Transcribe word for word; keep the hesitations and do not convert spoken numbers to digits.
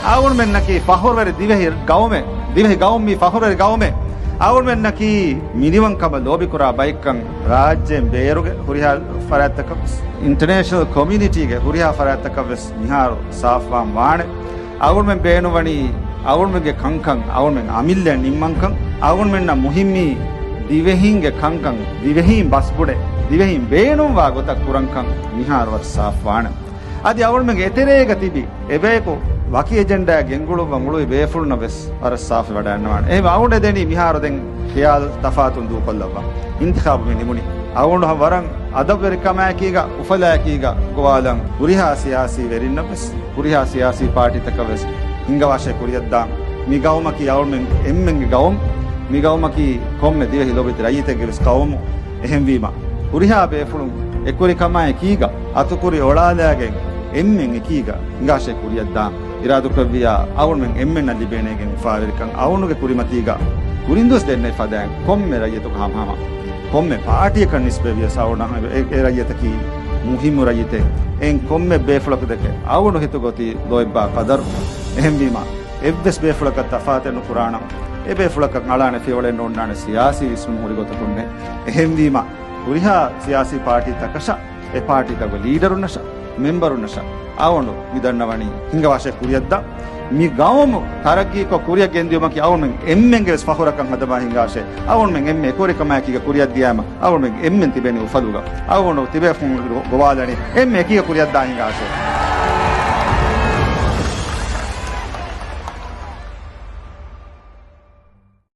އަޅުގަނޑުމެންނަކީ ފަޚުރުވެރި ދިވެހި ގައުމެއް، ދިވެހި ގައުމީ ފަޚުރުވެރި ގައުމެއް. އަޅުގަނޑުމެންނަކީ މިނިވަންކަމަށް ލޯބިކުރާ ބައެއްކަން ރާއްޖޭން ބޭރުގެ ހުރިހާ ފަރާތްތަކަށް ވެސް، އިންޓަރނޭޝަނަލް ކޮމިއުނިޓީގެ ހުރިހާ ފަރާތްތަކަށް ވެސް މިހާރު ސާފުވާން ވާނެ. އަޅުގަނޑުމެން ބޭނުންވަނީ އަޅުގަނޑުމެންގެ ކަންކަން، އަޅުގަނޑުމެން އަމިއްލައަށް ނިންމަންކަން، އަޅުގަނޑުމެންނަށް މުހިއްމީ ދިވެހީންގެ ކަންކަން، ދިވެހީން ބަސްބުޑެ، ދިވެހީން ބޭނުންވާ ގޮތަށް ކުރަންކަން މިހާރު ވަރަށް ސާފުވާނެ. އަދި އަޅުގަނޑުމެންގެ އެތެރޭގަ ތިބި އެބަޔަކު ވަކި އެޖެންޑާއެއް ގެންގުޅުއްވަން އުޅުވި ބޭފުޅުންނަށް ވެސް ވަރަށް ސާފުވެވަޑައިގަންނަވާނެ. އެހެން އަޅުގަނޑު ދެނީ މިހާރު ދެން ޚިޔާލު ތަފާތުން ދޫކޮށްލައްވާ. އިންތިޚާބު މި ނިމުނީ. އަޅުގަނޑު ވަރަށް އަދަބުވެރިކަމާއެކީގަ، އުފަލާއެކީގަ ގޮވާލަން ހުރިހާ ސިޔާސީ ވެރިންނަށް ވެސް، ހުރިހާ ސިޔާސީ ޕާޓީތަކަށް ވެސް ހިނގަވާށޭ ކުރިއަށްދާން. މި ގައުމަކީ އަޅުމެން އެންމެންގެ ގައުމު. މި ގައުމަކީ ކޮންމެ ދިވެހި ލޯބިވެތި ރައްޔިތެއްގެ ވެސް ގައުމު. އެހެންވީމަ، ހުރިހާ ބޭފުޅުން އެކުރިކަމާއެކީގަ އަތުކުރި އޮޅާލާގެން އެންމެން އެކީގަ ހިނގާށޭ ކުރިއަށްދާން. އިރާދަކުރެއްވިއްޔާ އަޅުގަނޑުމެން އެންމެންނަށް ލިބޭނެގެން އުފާވެރިކަން އަޅުގަނޑުގެ ކުރިމަތީގަ ކުރިން ދުވަސް ދެންނެވި ފަދައިން ކޮންމެ ރައްޔިތަކު ހަމަހަމަ ކޮންމެ ޕާޓީއަކަށް ނިސްބަތްވިޔަސް އަޅުގަނޑު އެ، އެ ރައްޔިތަކީ މުހިއްމު ރައްޔިތެއް. އެއިން ކޮންމެ ބޭފުޅަކު ދެކެ އަޅުގަނޑު ހިތުގަ އޮތީ ލޯތްބާ ޤަދަރު. އެހެންވީމަ، އެއްވެސް ބޭފުޅަކަށް ތަފާތެއް ނުކުރާނަން، އެ ބޭފުޅަކަށް އަޅާނެ ފިޔަވަޅެއް ނޯންނާނެ ސިޔާސީ ވިސްނުން ހުރި ގޮތަކުންނެއް. އެހެންވީމަ، ހުރިހާ ސިޔާސީ ޕާޓީތަކަށަށް، އެ ޕާޓީތަކުގެ ލީޑަރުންނަށަށް، މެމްބަރުންނަށަށް އަޅުގަނޑު މި ދަންނަވަނީ ހިނގަވާށޭ ކުރިއަށްދާން. މި ގައުމު ތަރައްގީކޮށް ކުރިއަށް ގެންދިއުމަކީ އަޅުގަނޑުމެން އެންމެންގެ ވެސް ފަޚުރަކަށް ހަދަމާ ހިނގާށޭ. އަޅުގަނޑުމެން އެންމެން އެކުވެރިކަމާއެކީގަ ކުރިއަށްދިޔައިމަ އަޅުގަނޑުމެން އެންމެން ތިބެނީ އުފަލުގަ. އަޅުގަނޑު ތިބޭފުޅުން ގޮވާލަނީ އެންމެން އެކީގަ ކުރިއަށްދާ ހިނގާށޭ.